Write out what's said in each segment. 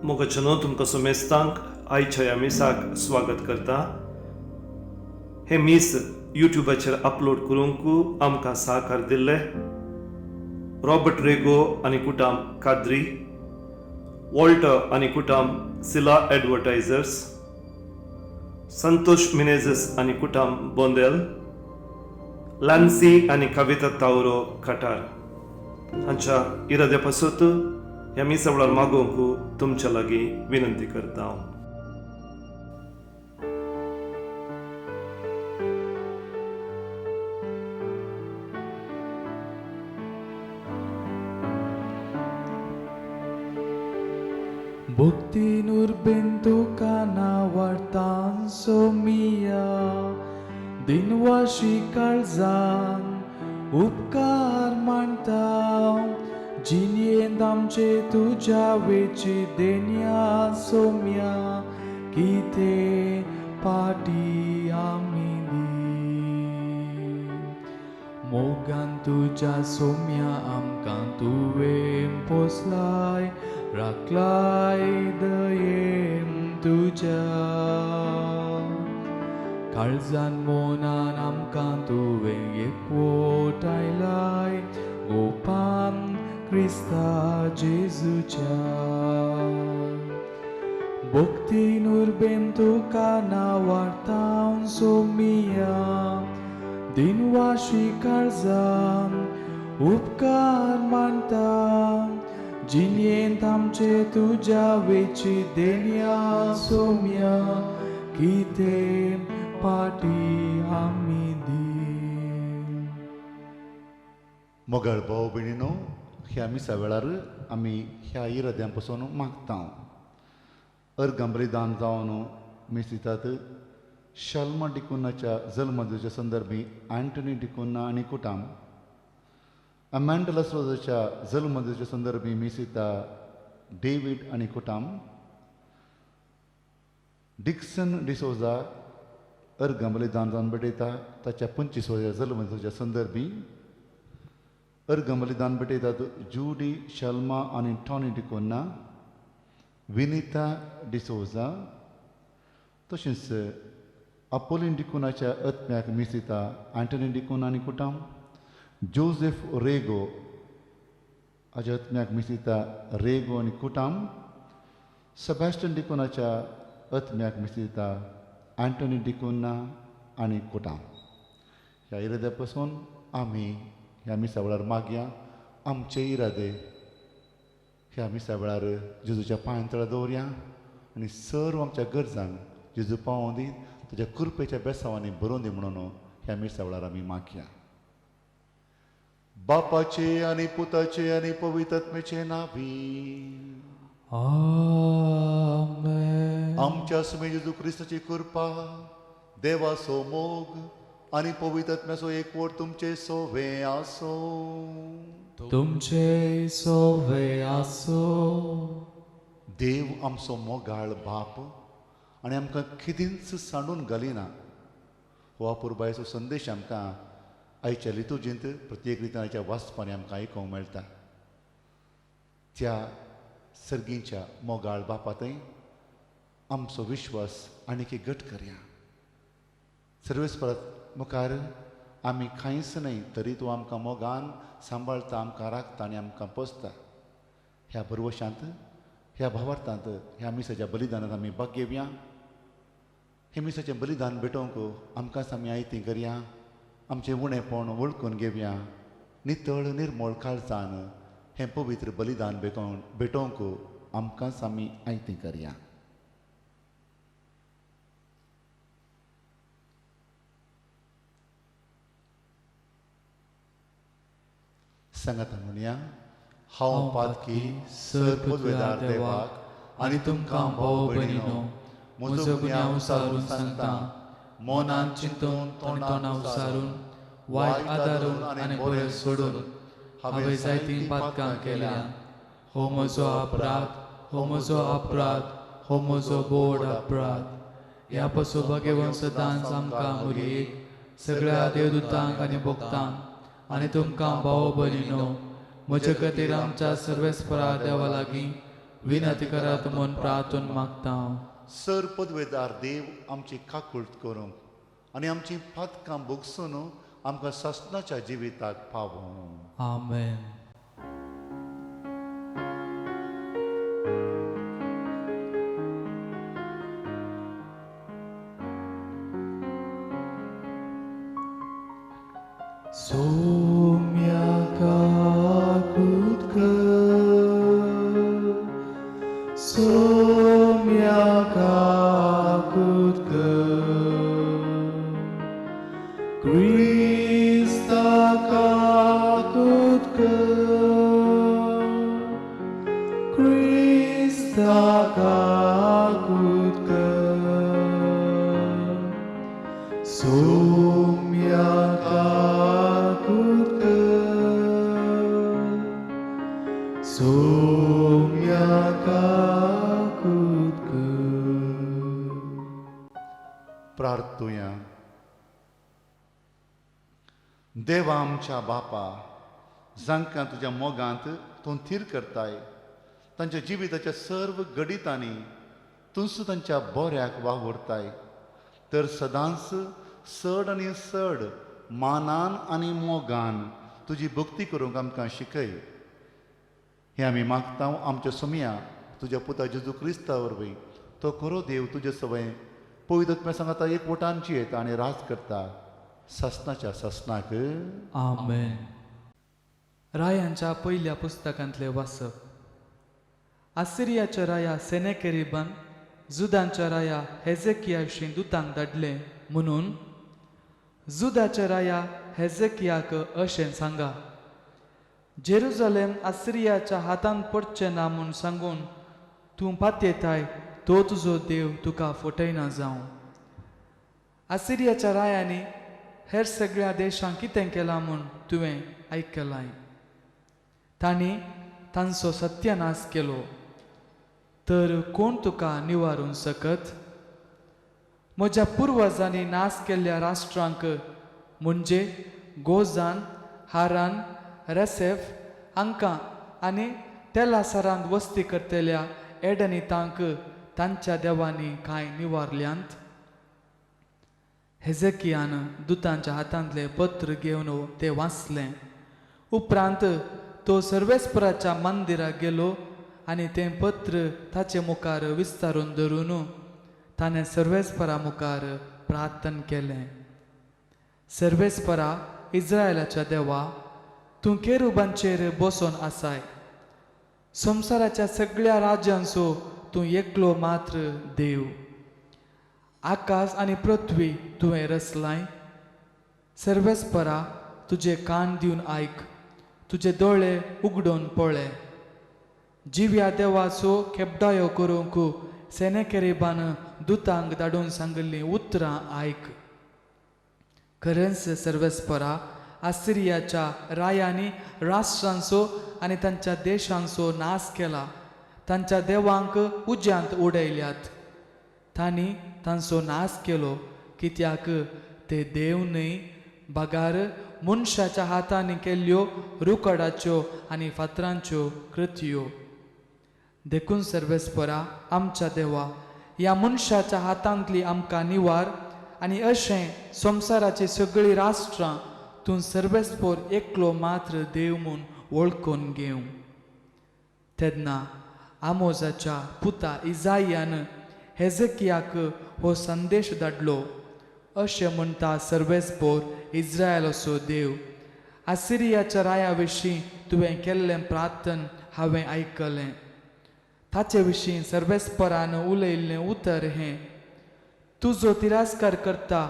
मोगाचें तुमकां सुमेस्तांक आयच्या ह्या मिसाक स्वागत करता. हें मीस युट्यूबाचेर अपलोड करूंक आमकां सहकार दिल्ले रॉबर्ट रेगो आनी कुटाम काद्री, वॉल्टर आनी कुटाम सिला ॲडवर्टायझर्स, संतोष मिनेझस आनी कुटाम बोंदेल, लॅन्सी आनी कविता तावरो कटार हांच्या इराद्या पासत ह्या मिसा वेळार मागोवंक तुमच्या लागीं विनंती करता. भक्तीन उर्बेन तुका नावाडतान सोमिया, दिनवाशी काळजान उपकार मानता. जिणेंत आमचे तुज्या वेची देण्या सोम्या, कितें पाटी आमी दी. मोगान तुज्या सोम्या आमकां तुवें पोसलाय, राखलाय दयेन तुज्या. काळजान मोनान आमकां तुवें एकवटायलाय, गोपान क्रिस्ता जेजूच्या. भक्तीन उर्बेन तुका नावाडतान सोमिया, दिनवाशी काळजान उपकार मानता. जिणेंत आमचे तुज्या वेची देण्या सोम्या, कितें पाटी आमी दी. मोगाळ भाव भयणीनो, ह्या मिसा वेळार आमी ह्या इराद्यां पसून मागता. अर्गां बलिदान जावन मीस दितात शल्मा डिकुन्नाच्या जल्मदिवच्या संदर्भी अँटनी डिकुन्ना आनी कुटाम, अमँडला सोजाच्या जल्मदिवच्या संदर्भी मीस दिता डेवीड आनी कुटाम, डिक्सन डिसोजा अर्गां बलिदान जावन भेटयता ताच्या 25व्या जल्मदिवच्या संदर्भी. अर्गां बलिदान भेटयतात जुडी शल्मा आनी टॉनी डिकोन्ना, विनिता डिसोजा, तशेंच आपोलीन डिकोनाच्या आत्म्याक मीस दिता अँटनी डिकोना आनी कुटाम, जोसेफ रेगो हाच्या आत्म्याक मीस दिता रेगो आनी कुटाम, सेबास्टन डिकोनाच्या आत्म्याक मीस दिता अँटनी डिकोना आनी कुटाम. ह्या इराद्या पसून आमी ह्या मिसा वेळार मागया. आमचे इरादे ह्या मिसा वेळार जेजूच्या पांयां तळा दवरया आनी सर्व आमच्या गरजांक जेजू पावोवन दी, तुज्या कृपेच्या बेसांवांनी बरोवन दी म्हणून ह्या मिसा वेळार आमी मागया. बापाचे आनी पुताचे आनी पवित्र आत्म्याचे नांवी आमेन. आमच्या सुमे जेजू क्रिस्ताची कृपा, देवाचो मोग आनी पवित्र आत्म्याचो एकवट तुमचे सोवे आसो. तुमचे सोवे आसो. देव आमचो मोगाळ बाप आनी आमकां कितेंच सांडून घालिना. हो अपुरबायेचो संदेश आमकां आयच्या लितुर्जींत प्रत्येक रितीन आयच्या वाचपांनी आमकां आयकूंक मेळटा. त्या सर्गींच्या मोगाळ बापा थंय आमचो विश्वास आनीक घट करया. सर्वेस परत मुखार आमी कांयच न्हय तरी तूं आमकां मोगान सांबाळता, आमकां राखता आनी आमकां पोसता. ह्या भरवशांत, ह्या भावार्थांत, ह्या मिसाच्या बलिदानांत आमी भाग घेवया. हें मिसाचें बलिदान भेटोवंक आमकांच आमी आयतीं करया. आमचें उणेपण वळखून घेवया. नितळ निर्मळ काळजान हें पवित्र बलिदान भेटोवंक आमकांच आमी आयतीं करया. सांगाता म्हणया, हांव पातकी सर पदवेदार देवाक आनी तुमकां भाव भयणीनो म्हजो गुन्यांव सारून सांगता. मनान चिंतून तोंडान उसारून वायट आदारून आनी बरें सोडून हांवें जायतीं पातकां केल्या. हो म्हजो अपराध, हो म्हजो अपराध, हो म्हजो बोड अपराध. ह्या पसून भगेवन सदांच आमकां मुरयेक सगळ्या देवदूतांक आनी भक्तांक आनी तुमकां भाव भयणीनो म्हजे खातीर आमच्या सर्वेस्परा देवा लागीं विनंती करात म्हूण प्रार्थून मागता. सर पदवेदार देव आमची काकूळट करूंक आनी आमची पातकां भोगसून आमकां सासणाच्या जिविताक पावोवं. आमेन. सोम्या काकूत कर, सोम्या काकूत कर, क्रिस्ता काकूत कर, क्रिस्ता काकूत कर, सोम्या काकूत कर, सोम्या काकूत कर. प्रार्थुया. देवा आमच्या बापा, जांकां तुज्या मोगांत तूं थीर करताय तांच्या जिविताच्या सर्व घडितांनी तूंच तांच्या बऱ्याक वावुरताय, तर सदांच चड आनी चड मानान आनी मोगान तुजी भक्ती करूंक आमकां शिकय. हें आमी मागता आमच्या सोमया तुज्या पुता जेजू क्रिस्ता वरवीं. तो खरो देव तुजे सवय पवित्र आत्म्या सांगाता एक वटान जियेता आनी राज करता सासणाच्या सासणाक. आमेन. रायांच्या पयल्या पुस्तकांतलें वाचप. आसिरियाच्या राया सेनेकेरिबान जुदांच्या राया हेजेकिया विशीं दुतांक धाडलें म्हणून जुदाच्या राया हेजेकियाक अशें सांगा, जेरुजलेम आसिरियाच्या हातांत पडचें ना म्हूण सांगून तूं पातयेताय तो तुजो देव तुका फटयना जावं. आसिरियाच्या रायांनी हेर सगळ्या देशांक कितें केलां म्हूण तुवें आयकलां. तांणी तांचो सत्यानाश केलो, तर कोण तुका निवारूंक शकत? म्हज्या पुर्वजांनी नाश केल्ल्या राष्ट्रांक म्हणजे गोजान, हारान, रेसेफ हांकां आनी तेलासरांत वस्ती करतल्या एडनितांक तांच्या देवांनी कांय निवारल्यांत. हेजेकियान दुतांच्या हातांतलें पत्र घेवन तें वाचलें. उपरांत तो सर्वेस्पराच्या मंदिराक गेलो आनी तें पत्र ताचे मुखार विस्तारून धरून ताणें सर्वेस्परा मुखार प्रार्थन केलें. सर्वेस्परा इस्रायलाच्या देवा, तूं केरुबांचेर बसोन आसाय. संवसाराच्या सगळ्या राज्यांचो तूं एकलो मात्र देव. आकाश आनी पृथ्वी तुवें रचलाय. सर्वेस्परा तुजे कान दिवन आयक, तुजे दोळे उगडून पळय. जिव्या देवाचो खेपडायो करूंक सेनेकेरिबान दुतांक धाडून सांगिल्लीं उतरां आयक. खरेंच सर्वेस्परा आसिरियाच्या रायांनी राष्ट्रांचो आनी तांच्या देशांचो नाश केला. तांच्या देवांक उज्यांत उडयल्यात. तांणी तांचो नाश केलो कित्याक ते देव न्हय बगार मनशाच्या हातांनी केल्ल्यो रुकडाच्यो आनी फातरांच्यो कृतयो. देखून सर्वेस्परा आमच्या देवा, ह्या मनशाच्या हातांतली आमकां निवार आनी अशें संवसाराची सगळीं राष्ट्रां तूं सर्वेस्पोर एकलो मात्र देव म्हूण वळखून घेवं. तेन्ना आमोजाच्या पुता इजायान हेजेकियाक हो संदेश धाडलो, अशें म्हणटा सर्वेस्पोर इस्रायलाचो देव, आसिरियाच्या राया विशीं तुवें केल्लें प्रार्थन हांवें आयकलें. ताचे विशीं सर्वेस्परान उलयल्लें उतर हें, तुजो तिरस्कार करता,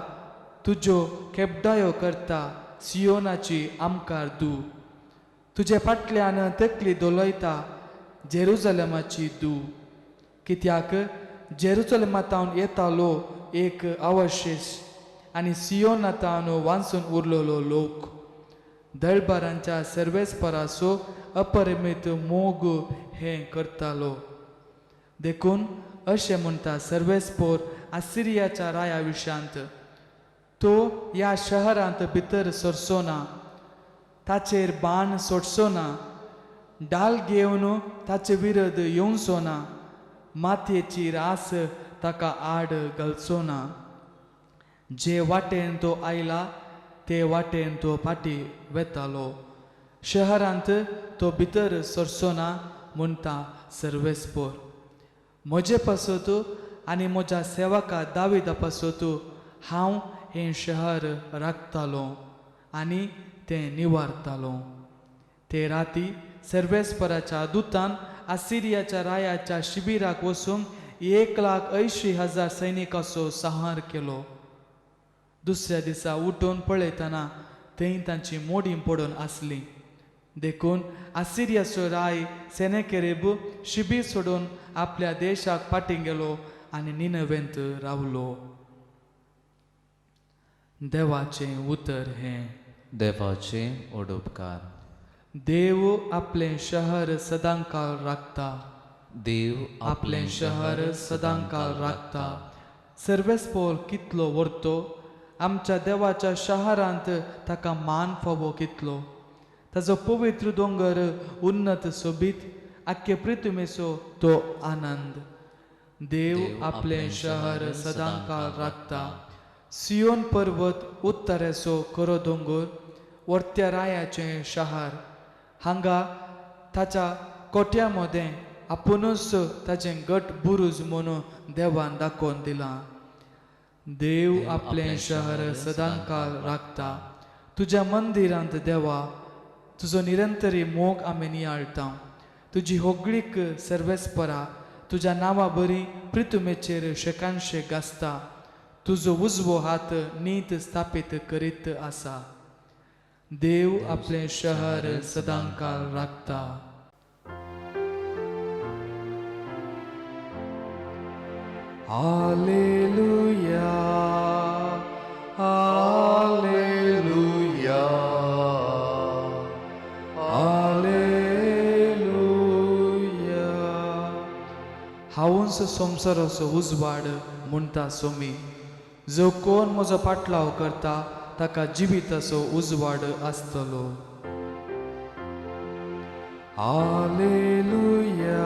तुज्यो खेपडायो करता सियोनाची आमकार दू, तुजे फाटल्यान तकली धोलयता जेरुजलेमाची दू. कित्याक जेरुजलेमातावन येतालो एक अवशेश आनी सियोनातावन वांचून उरलेलो लोक. दळबारांच्या सर्वेस्पराचो अपरिमीत मोग हें करतालो. देखून अशें म्हणटा सर्वेस्पोर आसिरियाच्या राया विशांत, तो ह्या शहरांत भितर सरचो ना, ताचेर बाण सोडचो ना. डाल घेवन ताचे विरद येवचो ना, मातयेची रास ताका आड घालचो ना. जे वाटेन तो आयला ते वाटेन तो फाटी वेतालो, शहरांत तो भितर सरचो ना म्हणटा सर्वेस्पोर. म्हजे पासत आनी म्हज्या सेवका दाविदा पासत हांव हें शहर राखतालो आनी तें निवारतालो. ते राती सर्वेस्पराच्या दुतान आसिरियाच्या रायाच्या शिबिराक वचून 1,80,000 सैनिकाचो संहार केलो. दुसऱ्या दिसा उठून पळयतना थंय तांची मोडीं पडून आसली. देखून आसिरियाचो राय सेनेकेरेब शिबीर सोडून आपल्या देशाक फाटीं गेलो आनी निनवेंत रावलो. देवाचें उतर हें. देवाचें ओडोपकार. देव आपलें शहर सदांकाळ राखता. देव आपलें शहर सदांकाळ राखता. सर्वेस्पोर कितलो व्हरतो, आमच्या देवाच्या शहरांत ताका मान फावो कितलो. ताजो पवित्र दोंगर उन्नत सोबीत, आख्खे पृथ्वीचो तो आनंद. देव आपलें शहर सदांकाळ राखता. सियोन पर्वत उत्तरेचो खरो दोंगर, वर्त्या रायाचें शहर. हांगा ताच्या कोट्या मदें आपुनूच ताचें गट बुरूज म्हणून देवान दाखोवन दिलां. देव आपलें शहर सदांकाळ राखता. तुज्या मंदिरांत देवा तुजो निरंतरी मोग आमी नियाळटा. तुजी होगळीक सर्वेस्परा तुज्या नांवा बरी पृथ्वीचेर शेकानशे गाजता. तुजो उजवो हात नीत स्थापीत करीत आसा. देव आपलें शहर सदांकाळ राखता. Hallelujah, hallelujah, hallelujah. हांवूच संवसाराचो उजवाड म्हणटा सोमी. जो कोण म्हजो पाटलाव करता ताका जिविताचो उजवाड आसतलो. Hallelujah,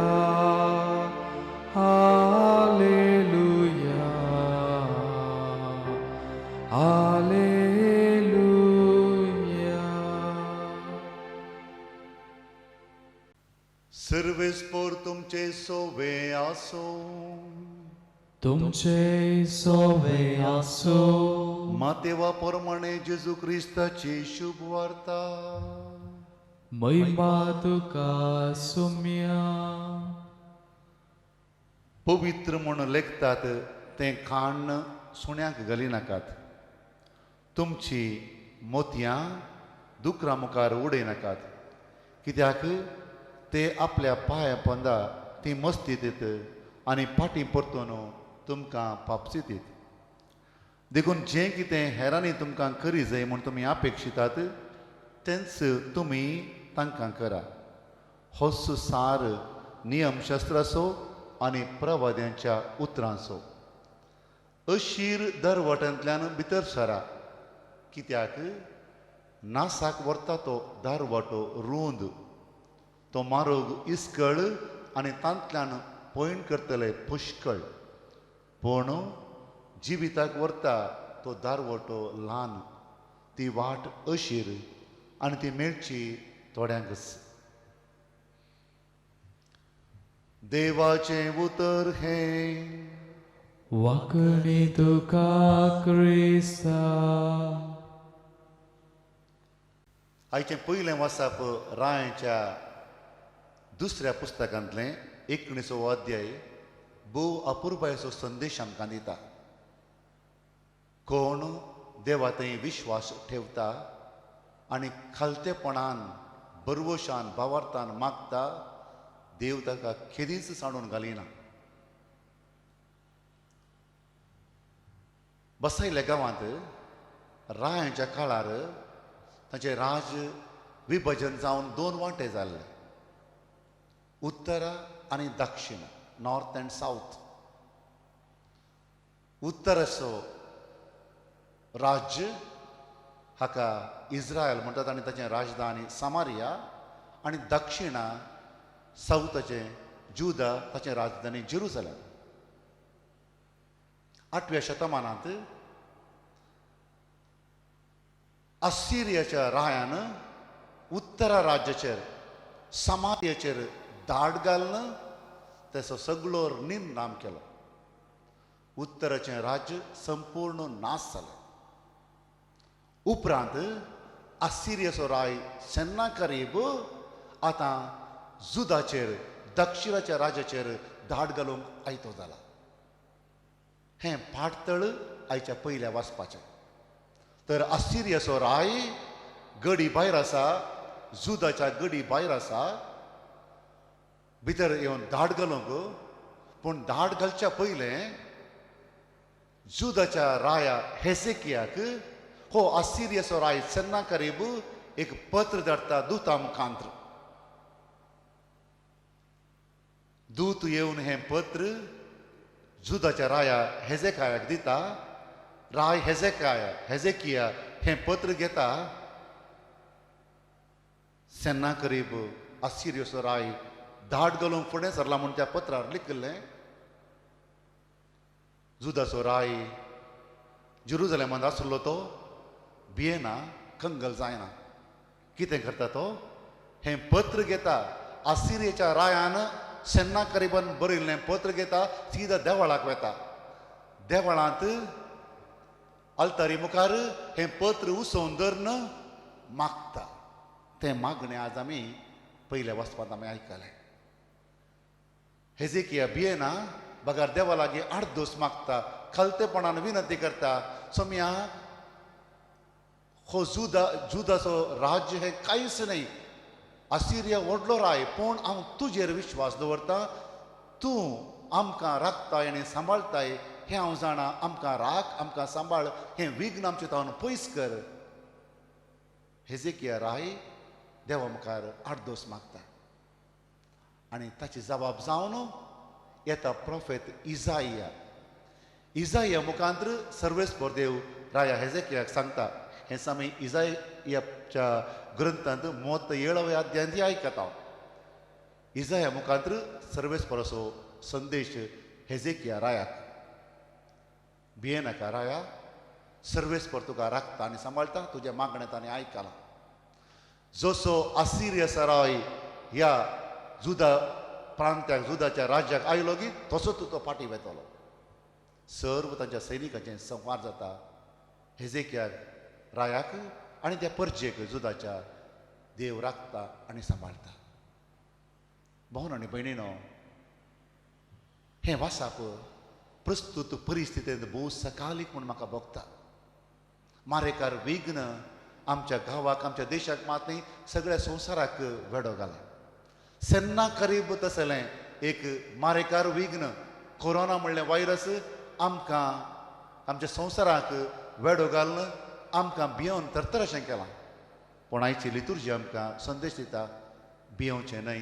hallelujah, hallelujah. सर्वेस्पोर तुमचे सोवे आसो. तुमचे सोवे आसो. मातेवा प्रमाणे जेजू क्रिस्ताची शुभ वार्ता. महिमा तुका सोम्या. पवित्र म्हूण लेखतात तें खाण सुण्यांक घाली नाकात. तुमची मोतयां दुकरा मुखार उडय नाकात, कित्याक ते आपल्या पांया पोंदा ती मस्ती दित आनी फाटीं परतून तुमकां पापसी दित. देखून जें कितें हेरांनी तुमकां करी जाय म्हूण तुमी अपेक्षितात तेंच तुमी तांकां करा. होच सार नियमशास्त्राचो आनी प्रवाद्यांच्या उतरांचो. अशीर दरवट्यांतल्यान भितर सरा, कित्याक नासाक व्हरता तो दारवाटो रूंद, तो मारोग इस्कळ आनी तांतल्यान पयण करतले पुष्कळ. पूण जिविताक व्हरता तो दारवटो ल्हान, ती वाट अशीर आनी ती मेळची थोड्यांकच. देवाचें उतर हें. वाकणी तुका क्रिस्ता. आयचें पयलें वाचप रायाच्या दुसऱ्या पुस्तकांतलें 19वो अध्याय भोव अपुरबायेचो संदेश आमकां दिता. कोण देवा थंय विश्वास ठेवता आनी खालतेपणान बरवशान भावार्थान मागता, देव ताका खेरीच सांडून घालिना. बसयल्ल्या गांवांत रायांच्या काळार ताचें राज विभजन जावन दोन वांटे जाल्ले, उत्तरा आनी दक्षिण, नॉर्थ अँड सावथ. उत्तराचो राज्य हाका इस्रायल म्हणटात आनी ताचें राजधानी सामारिया, आनी दक्षिणा सावथाचें जुदा ताचें राजधानी जेरुसलेम. 8व्या शतमानांत असिरियाच्या रायान उत्तरा राज्याचेर समारियाचेर धाड घालून तेचो सगळो निर्नाम केलो. उत्तराचें राज्य संपूर्ण नाश जालें. उपरांत असिरियाचो राय सेन्नाकरीब आतां जुदाचेर दक्षिणाच्या राज्याचेर धाड घालूंक आयतो जाला. हें पाटतळ आयच्या पयल्या वाचपाचें. तर असिरियाचो राय गडी भायर आसा, जुदाच्या गडी भायर आसा, भितर येवन धाड घालूंक. पूण धाड घालच्या पयलें जुदाच्या राया हेसेकियाक हो असिरियाचो राय सेन्नाकरीब एक पत्र धाडटा दुता मुखांत्र. दूत येवन हें पत्र जुदाच्या राया हेजेकायाक दिता. राय हेजेकिया हें पत्र घेता. सेन्नाकरीब असिरियाचो राय धाड घालूंक फुडें सरला म्हूण त्या पत्रार लिखिल्लें. जुदाचो राय जेरुजलेमांत आसलो तो भियेना, कंगल जायना. कितें करता तो, हें पत्र घेता. असिरियाच्या रायान सेन्नाकरीबान बरयल्लें पत्र घेता, सीधा देवळाक वता. देवळांत आल्तारी मुखार हें पत्र उसोवन धरून मागता. तें मागणें आज आमी पयल्या वाचपांत आमी आयकलें. हेजेकिया भियेना, बगर देवा लागीं आडदोस मागता, खालतेपणान विनंती करता, सोम्या हो जुदाचो राज्य हें कांयच न्हय, असिरिया व्हडलो राय, पूण हांव तुजेर विश्वास दवरता, तूं आमकां राखताय आनी सांबाळताय हें हांव जाणा. आमकां राख, आमकां सांबाळ, हें विघ्न आमचें तावन पयस कर. हेजेकिया राय देवा मुखार आडदोस मागता आनी ताची जबाब जावन येता प्रोफेत इजाइया. इजाइया मुखांत्र सर्वेस्पर देव राया हेजेकियाक सांगता. हें आमी इजाइयाच्या ग्रंथांत 37व्या अध्यायांत आयकता. इजाया मुखांत्र सर्वेस्पराचो संदेश हेजेकिया रायाक, भियेनाका राया, सर्वेस्पर तुका राखता आनी सांबाळटा, तुज्या मागणें ताणें आयकलां. जसो असिरियाचो राय ह्या जुदा प्रांत्याक, जुदाच्या राज्याक आयलो की तसो तूं तो फाटीं वेतलो. सर्व तांच्या सैनिकांचें संहार जाता हेजेकिया रायाक आनी त्या परजेक जुदाच्या देव राखता आनी सांबाळटा. भावन आनी भयणीनो, हें वासाप प्रस्तूत परिस्थितींत भोव सकालीक म्हूण म्हाका भोगता. मारेकार विघ्न आमच्या गांवाक, आमच्या देशाक मात न्ही, सगळ्या संवसाराक वेडो घाला. सेन्नाकरीब तसलें एक मारेकार विघ्न कोरोना म्हणलें व्हायरस आमकां आमच्या संवसाराक वेडो घालून आमकां भियोवन तरतरशें केलां. पूण आयची लितुर्जी आमकां संदेश दिता, भियोवचें न्हय,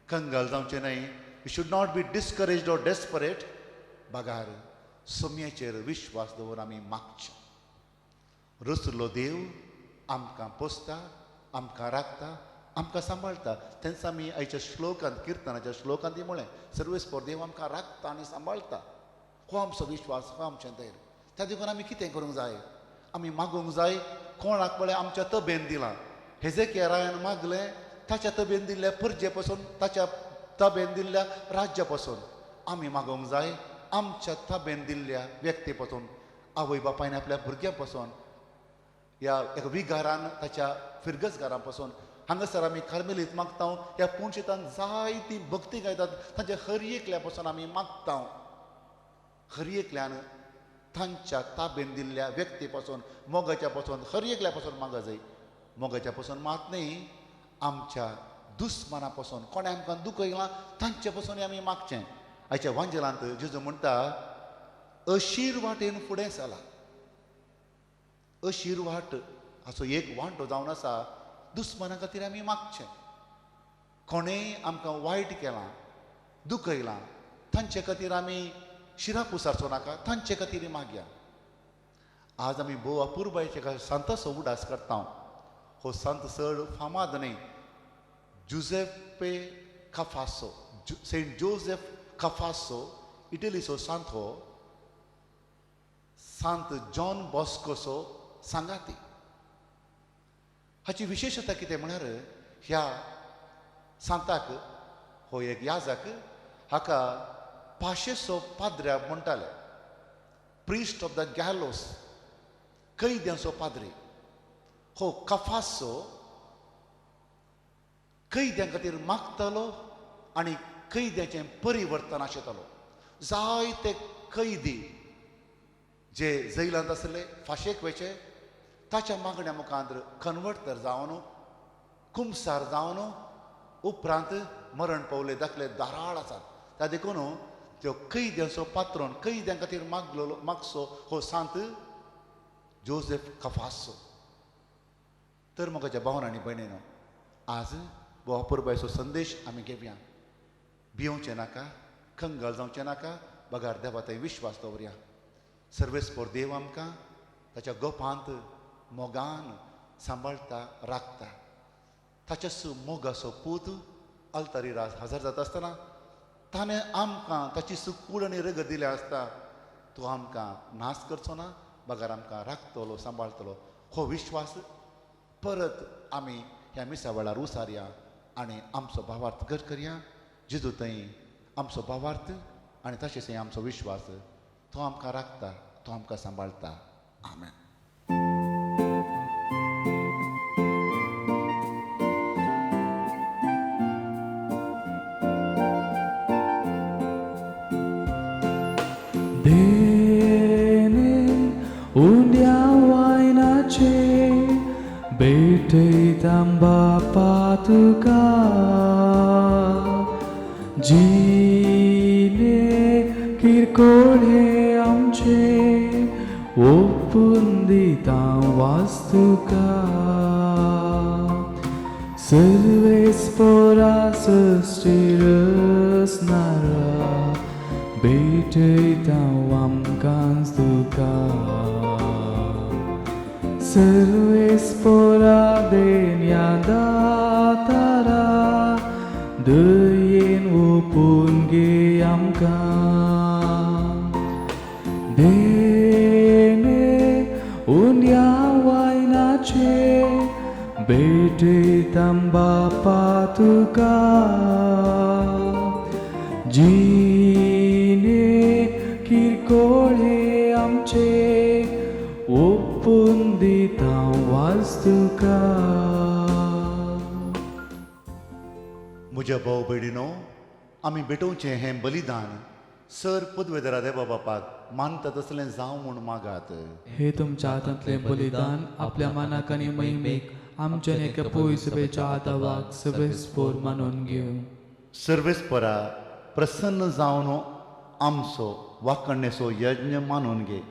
कंगाल जावचें न्हय. You should not be discouraged or desperate. बगार सोम्याचेर विश्वास दवरून आमी मागचें. रसलो देव आमकां पोसता, आमकां राखता, आमकां सांबाळटा. तेंच आमी आयच्या श्लोकांत, किर्तनाच्या श्लोकांत म्हळें, सर्वेस्पर देव आमकां राखता आनी सांबाळटा. हो आमचो विश्वास, हो आमचें धैर्य. त्या देखून आमी कितें करूंक जाय, आमी मागूंक जाय. कोणाक पळय आमच्या तबेन दिलां. हेजेकिया रायान मागलें ताच्या तबेन दिल्ल्या परजे पासून, ताच्या ताबेन दिल्ल्या राज्या पासून. आमी मागूंक जाय आमच्या ताबेन दिल्ल्या व्यक्ती पासून, आवय बापायन आपल्या भुरग्यां पासून, ह्या एका विगारान ताच्या फिरगजगारां पासून. हांगासर आमी कार्मेलीत मागता, ह्या पुणशेतान जायती भक्ती गायतात, तांच्या हर एकल्या पासून आमी मागता. हर एकल्यान तांच्या ताबेन दिल्ल्या व्यक्ती पासून, मोगाच्या पासून, हर एकल्या पासून मागा जाय. मोगाच्या पासून मात न्ही, आमच्या दुस्माना पासून, कोणें आमकां दुखयलां तांचे पासून आमी मागचें. आयच्या वांजेलांत जेजू म्हणटा, अशीर वाटेन फुडें चला. अशीर वाट हाचो एक वांटो जावन आसा दुस्माना खातीर आमी मागचें. कोणेंय आमकां वायट केलां, दुखयलां, तांचे खातीर आमी शिरा पुसारचो नाका, तांचे खातीर मागया. आज आमी भोव अपुरबायचे सांताचो उडास करता. हो सांत चड फामाद न्हय, जुझेपे कफासो, सेंट जोसेफ कफासो इटलीचो सांत हो सांत जॉन बॉस्कोचो सांगाती. हाची विशेशता कितें म्हळ्यार ह्या सांताक हो एक याजक हाका पाशेचो पाद्र्या म्हणटाले, प्रिस्ट ऑफ the गॅलोस, कैद्यांचो पाद्री. हो कफासो कैद्यां खातीर मागतालो आनी कैद्याचें परिवर्तन आशिल्लो. जायते कैदी जे जैलांत आसले फांशेक वयचे ताच्या मागण्या मुखार कन्वर्ट तर जावन कुमसार जावन उपरांत मरण पावले दाखले दाराळ आसात. त्या देखून त्यो कैद्यांचो पात्रोन कैद्यां खातीर मागलेलो मागचो हो सांत जोसेफ कफासो. तर म्हज्या भावन आनी भयणीनो, आज हो अपुरबायचो संदेश आमी घेवया. भियोवचें नाका, कंगाल जावचें नाका, बगार देवा थंय विश्वास दवरया. सर्वेस्पोर देव आमकां ताच्या गोपांत मोगान सांबाळटा, राखता. ताच्याच मोगाचो पूत आल्तारी राज हजर जाता आसतना ताणें आमकां ताची सुकूड आनी रगत दिल्या आसता. तो आमकां नाश करचो ना, बगार आमकां राखतलो, सांबाळटलो. हो विश्वास परत आमी ह्या मिसा वेळार उसारया आनी आमचो भावार्थ घर करया. जेजू थंय आमचो भावार्थ आनी तशेंच आमचो विश्वास तो आमकां राखता, तो आमकां सांबाळटा. आमेन. देणे उंड्या वायनाचे भेटयता बापा तुका, जिणे किरकोळे आमचे ओपून दिता वास्तुका. सर्वेस्पोरा सृश्टी रचणारा भेटयता आमकांच तुका. सर्वेस्पोरा देण्या दातारा दयेन ओपून घे आमकां. देणे उंड्या वायनाचे भेटयता बापा तुका, जिणे किरकोळे आमचे ओपून दिता वास्तुका. म्हज्या भाव भयणीनो, आमी भेटोवचें हें बलिदान सर पदवेदरा देवा बापाक मानता तसलें जावं म्हूण मागात. हे तुमच्या हातांतलें बलिदान आपल्या मानाक आनी महिमेक आमच्या एका पयसुपेच्या आदावाक सर्वेस्पोर मानून घेवं. सर्वेस्परा प्रसन्न जावन आमचो वाकणेचो यज्ञ मानून घे.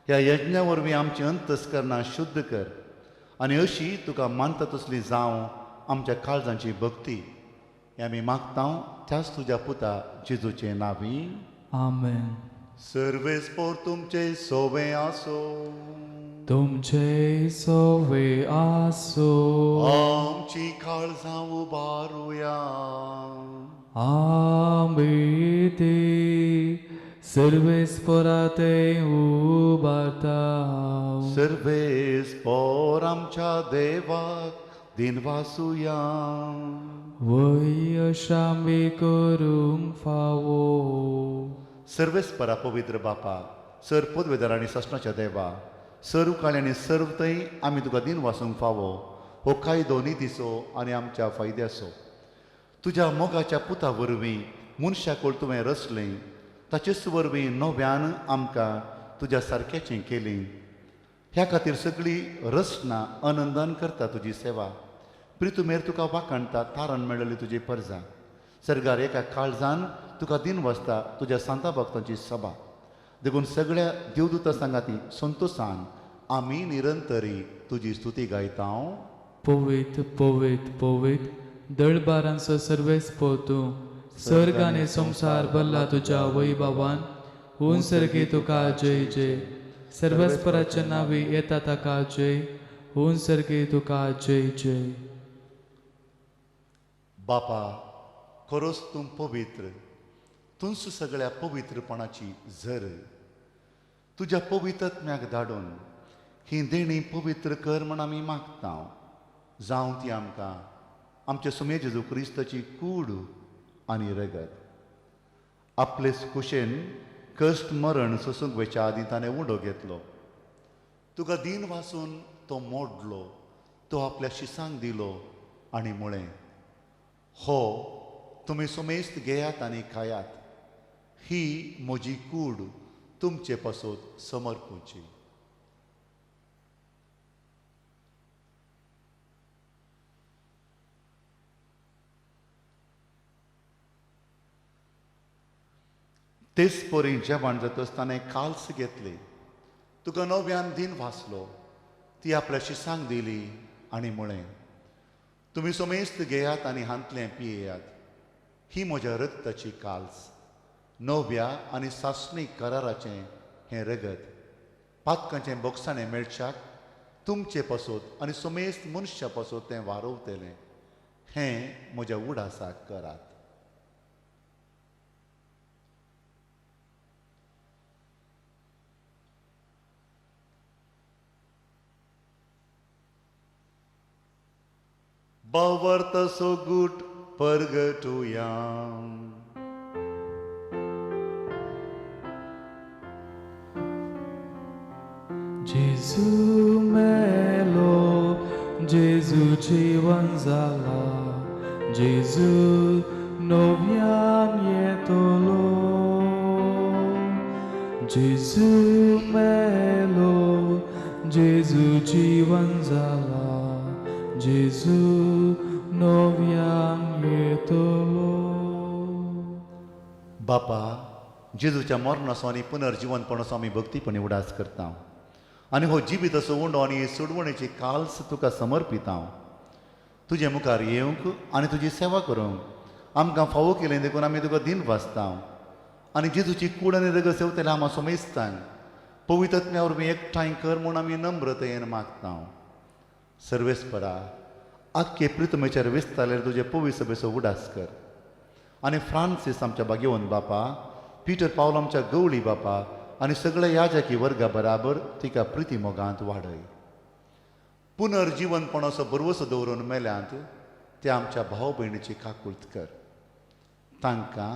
ह्या यज्ञा वरवीं आमची अंतस्करणां शुद्ध कर आनी अशी तुका मानता तसली जावं आमच्या काळजांची भक्ती. हें आमी मागता त्याच तुज्या पुता जेजूचे नांवी. आमेन. सर्वेस्पोर तुमचे सोवे आसो, तुमचे सोवे आसो. आमची काळजां उबारुया. आमी ती सर्वेस्पोरा ते उबारता. सर्वेस्पोर आमच्या देवाक दिनवासुया. वय अशामी करूंक फावो. सर्वेस्परा पवित्र बापा, सर पदवेदार आनी सासणाच्या देवा, सर्व काळी आनी सर्व थंय आमी तुका दिन वासूंक फावो हो कायदो नितीचो आनी आमच्या फायद्याचो. तुज्या मोगाच्या पुता वरवीं मनशाक तुवें रचलें, ताचेच वरवीं नव्यान आमकां तुज्या सारक्याचें केलें. ह्या खातीर सगळी रचना आनंदान करता तुजी सेवा. प्रितुमेर तुका वाखाणटा, तारण मेळ्ळली तुजी परजा. सर्गार एका काळजान तुका दिन वाचता तुज्या सांता भक्तांची सभा. देखून सगळ्या देवदूता सांगाती संतोसान आमी निरंतरी तुजी स्तुती गायता. पवित्र पवित्र पवित्र दळबारांचो सर्वेस्पोर तूं, सर्ग आनी संवसार भरला तुज्या वैभवान. हून सर्गे तुका जय जय. सर्वेस्पराच्या नांवी येता ताका जय. हून सर्गे तुका जय जय. बापा, खरोच तूं पवित्र, तूंच सगळ्या पवित्रपणाची झर. तुज्या पवित्रत्म्याक धाडून ही देणी पवित्र कर म्हण आमी मागता. जावं ती आमकां आमच्या सुमे जेजू क्रिस्ताची कूड आनी रगत. आपले कुशेन कश्ट मरण सोसूंक वयच्या आदीं ताणें उंडो घेतलो. तुका दीन वासून तो मोडलो, तो आपल्या शिसांक दिलो आनी म्हळें, हो तुमी सुमेस्त घेयात आनी खायात, ही म्हजी कूड तुमचे पासत समर्पूची. तेच परी जेवण जातच ताणें काल्स घेतली, तुका नव्यान दीन वाचलो, ती आपल्या शिसांक दिली आनी म्हळें, तुमी समेस्त घेयात आनी हांतलें पियेयात, ही म्हज्या रक्ताची काल्स, नव्या आनी सासणीक कराराचें हें रगत, पातकांचें बोगसाणें मेळच्याक तुमचे पासत आनी समेस्त मनशा पासत तें वारोवतलें. हें म्हज्या उडासाक करात. बावर्त सोगूट परगटुया. जेजू मेलो, जेजू जीवन जाला, जेजू नव्यान येतलो. जेजू मेलो, जेजू जीवन जाला, जेजू नव्यान येतलो. बापा, जेजूच्या मरणाचो आनी पुनर्जिवनपणाचो आमी भक्तीपणी उडास करता आनी हो जिवीत असो उंडो आनी सोडवणेची काल्स तुका समर्पिता. तुजे मुखार येवंक आनी तुजी सेवा करूंक आमकां फावो केलें देखून आमी तुका दीन वाचता. आनी जेजूची कूड आनी रगत सेवतले आमा सोमेस्तांक पवित्रत्म्या वरवीं एकठांय कर म्हूण आमी नम्रतेन मागता. सर्वेस्परा, आख्खे प्रितमेचेर विस्तारलें तुजे पवित्र सभेचो उडास कर आनी फ्रांसीस आमच्या भाग्यवंत बापा, पिटर पावल आमच्या गवळी बापा आनी सगळे याजकी वर्गा बराबर तिका प्रिती मोगांत वाडय. पुनर्जिवनपणाचो भरवसो दवरून मेल्यांत त्या आमच्या भाव भयणीची काकूळत कर. तांकां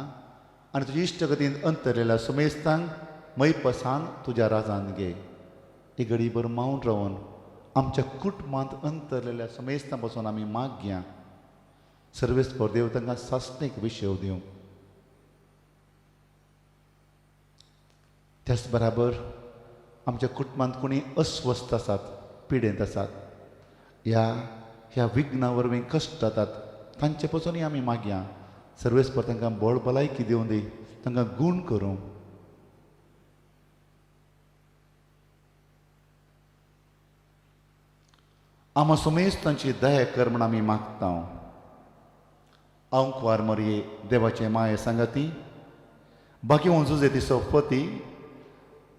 आनी तुज्या इश्टगतीन अंतरलेल्या सुमेस्तांक मैपसान तुज्या राजान घे. एक घडीभर मावन रावन आमच्या कुटुंबांत अंतरलेल्या समेस्तां पासून आमी मागया. सर्वेस्पर देव तांकां सासणीक विशेव दिवं. त्याच बराबर आमच्या कुटुंबांत कोणी अस्वस्थ आसात, पिडेंत आसात, ह्या ह्या विघ्ना वरवीं कश्ट जातात, तांचे पासूनय आमी मागया. सर्वेस्पर तांकां बळ भलायकी दिवं दी, तांकां गूण करूं. आमा सुमेज तांची दया कर म्हण आमी मागता. आंकवार मरये देवाचे माये सांगाती, भाग्यवंत जुजे तिसो पती,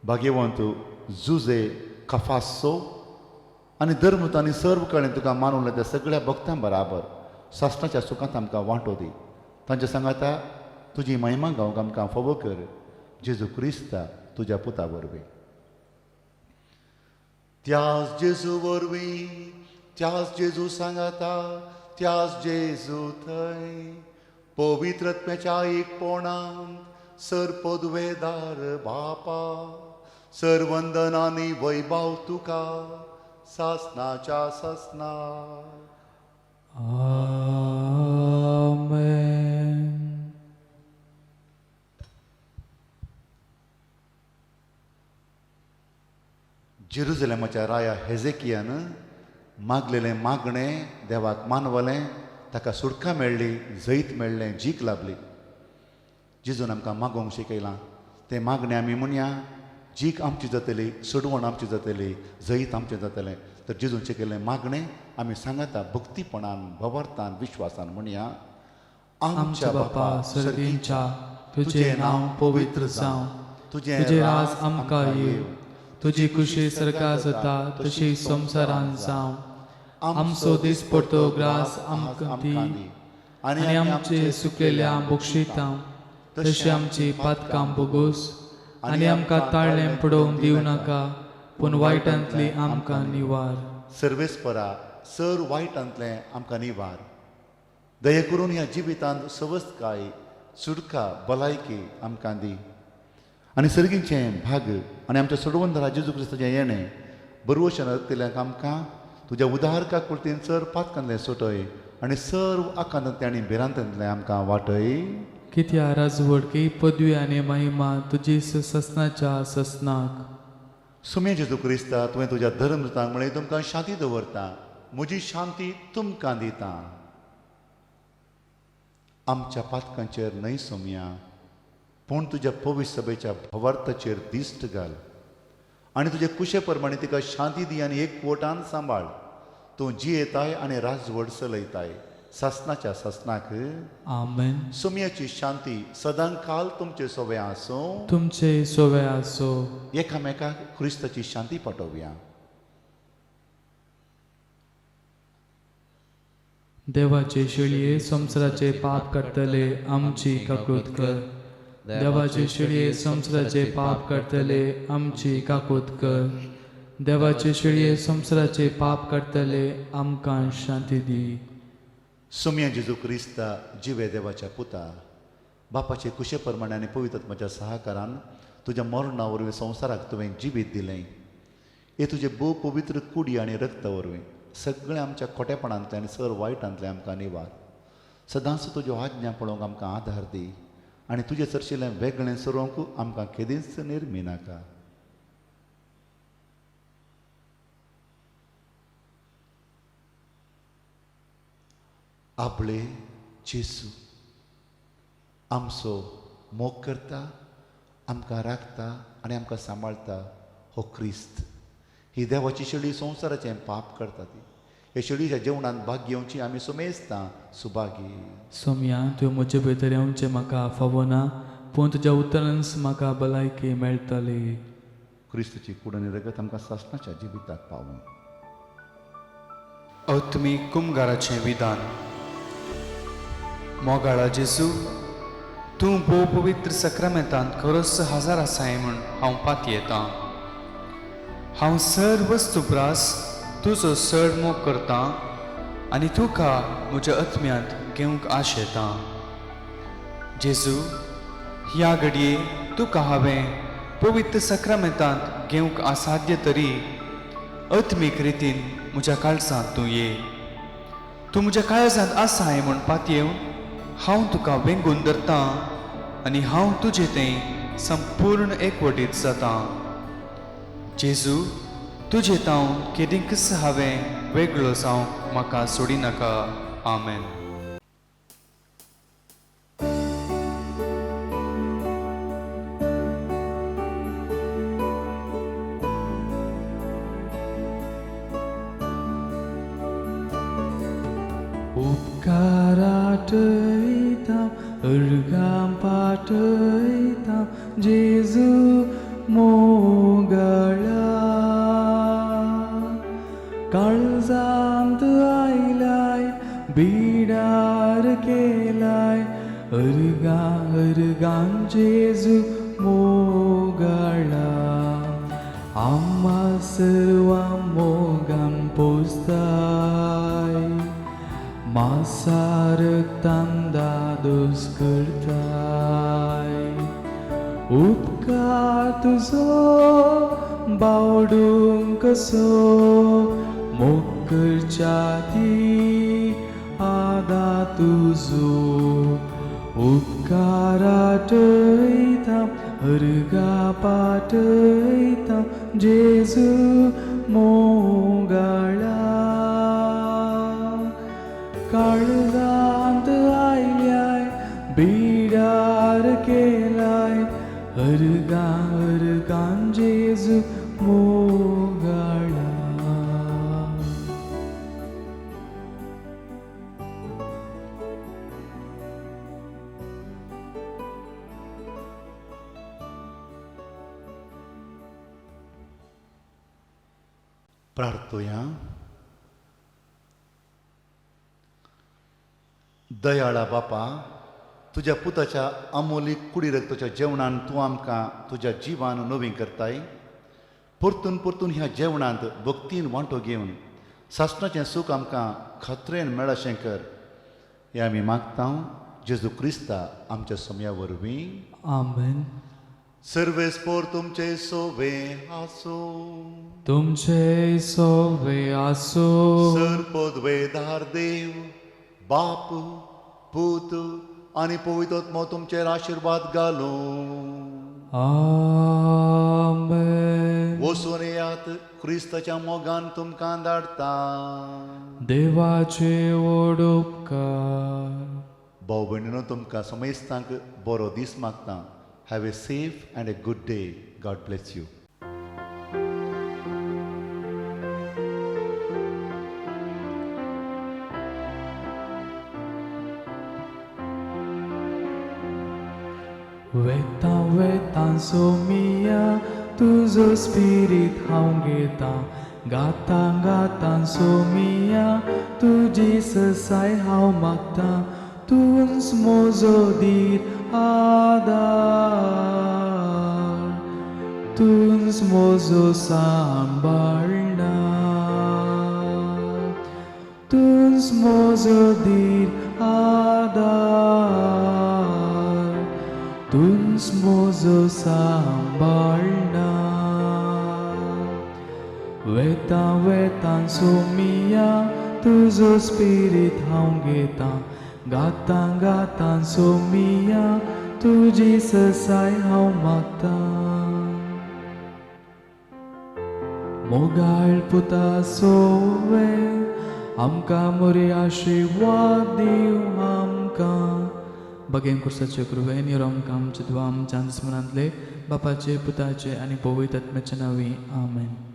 भाग्यवंत जुजे कफासो आनी धर्मूत आनी सर्व कडेन तुका मानवले त्या सगळ्या भक्तां बराबर सासणाच्या सुखांत आमकां वांटो दी. तांच्या सांगाता तुजी महिमा गावंक आमकां फावो कर, जेजू क्रिस्ता तुज्या पुता वरवीं. त्याच जेजू वरवीं, त्याच जेजू सांगाता, त्याच जेजू थंय पवित्रत्म्याच्या एकपणांत सरपदवेदार बापा, सरवंदनानी वैभाव तुका सासनाच्या सासना. आमेन. जेरुजलेमाच्या राया हेजेकियान मागलेलें मागणें देवाक मानवलें, ताका सुटका मेळ्ळी, जैत मेळ्ळें, जीक लाभली. जेजून आमकां मागोवंक शिकयलां तें मागणें आमी म्हणया, जीक आमची जातली, सोडवण आमची जातली, जैत आमचें जातलें. तर जेजून शिकयल्लें मागणें आमी सांगाता भक्तीपणान, भवार्थान, विश्वासान म्हणया. आमच्या बापा सर्गींच्या, तुजें नांव पवित्र जावं, तुजें राज आमकां येवं, तुजी खुशी सरकार जाता तशी संवसारान जावं. आमचो दिसपडतो ग्रास आमकां दी आनी आमचे सुकलेल्या बक्षिता तशी आमची पातकां बोगोस आनी आमकां ताळें पडोवन दिवं नाका पूण वायटांतली आमकां निवार. सर्वेस्परा सर वायटांतलें आमकां निवार. दया करून ह्या जिवितांत सवस्तकाय सुटका भलायकी आमकां दी आनी सर्गीचें भाग आनी आमच्या सोडवंदरा जेजू क्रिस्ताचें येणें बरवशें रक्तल्यांक आमकां तुज्या उदारका कुर्तीन सर पातकांतलें सुटय आनी सर्व आकांतांतलें आनी भिरांतांतलें आमकां वाटय. कित्या राजवडकी पदवी आनी महिमा तुजी ससनाच्या ससनाक. सुमे जेजू क्रिस्ता तुवें तुज्या धर्मदूतांक म्हळें तुमकां शांती दवरता, म्हजी शांती तुमकां दिता. आमच्या पातकांचेर न्हय सोमया पूण तुज्या पवित्र सभेच्या भवार्थाचेर दिश्ट घाल आनी तुजे कुशे प्रमाणे तिका शांती दी आनी एक कोटान सांबाळ. तूं जियेताय आनी राजवड चलयताय सासनाच्या सासनाक. आमेन. सोमयाची शांती सदां काल तुमचे सोवे आसूं. तुमचे सोवे आसूं. एकामेकाक क्रिस्ताची शांती पाठोवया. देवाचे शेळये संवसाराचे पाप काडटले आमची काकूत कर. देवाचे शेळये संवसाराचे पाप काडटले आमची काकूत कर. देवाचे शेळये संवसाराचे पाप काडटले आमकां शांती दी. सोमया जेजू क्रिस्ता जिवे देवाच्या पुता बापाचे कुशे प्रमाणे आनी पवित्र आत्म्याच्या सहाकारान तुज्या मरणा वरवीं संवसाराक तुवें जिवीत दिलें. हे तुजे भोव पवित्र कुडी आनी रक्ता वरवीं सगळें आमच्या खोटेपणांतलें आनी सर वायटांतलें आमकां निवार. सदांच तुज्यो आज्ञा पळोवंक आमकां आदार दी आनी तुजें चडशिल्लें वेगळें सरोवंक आमकां केदींच निर्मी नाका. आपले जेजू आमचो मोग करता, आमकां राखता आनी आमकां सांबाळटा हो क्रिस्त. ही देवाची शेळी संवसाराचें पाप करता ती हे शेळीच्या जेवणांत भाग घेवची आमी सुमेस्तां सुभागी. सोमया तुवें म्हजे भितर येवचें म्हाका फावना पूण तुज्या उतरांच म्हाका भलायकी मेळटली. क्रिस्ताची कूड आनी रगत आमकां सासणाच्या जिविताक पावूं. आत्मीक कुमगाराचें विधान. मोगाळा जेजू, तूं भोव पवित्र सक्रामेंतांत खरोच हजार आसाय म्हूण हांव पातयेतां. हांव सर वस्तू प्रास तुजो चड मोग करतां आनी तुका म्हज्या आत्म्यांत घेवंक आशेतां. जेजू, ह्या घडये तुका हांवें पवित्र सक्रामेंतांत घेवंक असाध्य तरी आत्मीक रितीन म्हज्या काळजांत तूं ये. तूं म्हज्या काळजांत आसाय म्हूण पातयेवन हांव तुका वेंगून धरतां आनी हांव तुजे तें संपूर्ण एकवटीत जातां. जेजू, तुजे तावन केदींकच हांवें वेगळो जावंक म्हाका सोडिनाका. आमेन. उपकाराटयता अर्गां पाटयता जेजू मोगाळा. काळजांत आयलाय बिडार केलाय अर्गां अर्गां जेजू मोगाळा. आम्हा सर्वां मोगान पोसताय मासार दादोस करताय. उपकार तुजो बावडूंक कसो मोग करच्या ती आदा तुजो. उपकाराटयता अर्गा पाटयता जेजू मोगाळा. काळजांत आयल्याय बिडार केलाय अर्गां अर्गां जेजू मोगाळा. प्रार्थोया. दयाळा बापा, तुज्या पुताच्या अमोलीक कुडी रक्ताच्या जेवणान तूं आमकां तुज्या जिवान नवीं करताय. परतून परतून ह्या जेवणांत भक्तीन वांटो घेवन सासणाचें सूख आमकां खात्रेन मेळशें कर. हें आमी मागता जेजू क्रिस्ता आमच्या सोम्या वरवीं. आमेन. सर्वेस्पोर तुमचे सोवे आसूं. तुमचे सोवे आसूं. सर पदवेदार देव बाप पूत आनी पवित्र आत्मो तुमचेर आशिर्वाद घालूं. आमेन. वचून येयात, क्रिस्ताच्या मोगान तुमकां धाडटा. देवाचे व्हड उपकार. भाव भयणीनो, तुमकां समेस्तांक बरो दीस मागता. Have a safe and a good day. God bless you. वेता वेता सोमिया तुजो स्पिरीत हांव घेता. गाता गाता सोमिया तुजी ससाय हांव मागता. तूंच म्हजो धीर आदार, तूंच म्हजो सांबाळणार, तूंच म्हजो धीर आदार, तूंच म्हजो सांबाळणार. वेता वेता सोमिया तुजो स्पिरीत हांव घेता. गाता गाता सोमिया तुजी ससाय हांव मागता. मोगाळ पुता सोवे आमकां मोरी आशिर्वाद दिव आमकां. बगेन कुर्साचे कृपेन यो आमकां आमचे द्वाम आमच्या मनांतले बापाचे पुताचे आनी पवित्र आत्म्याच्या नांवी. आमेन.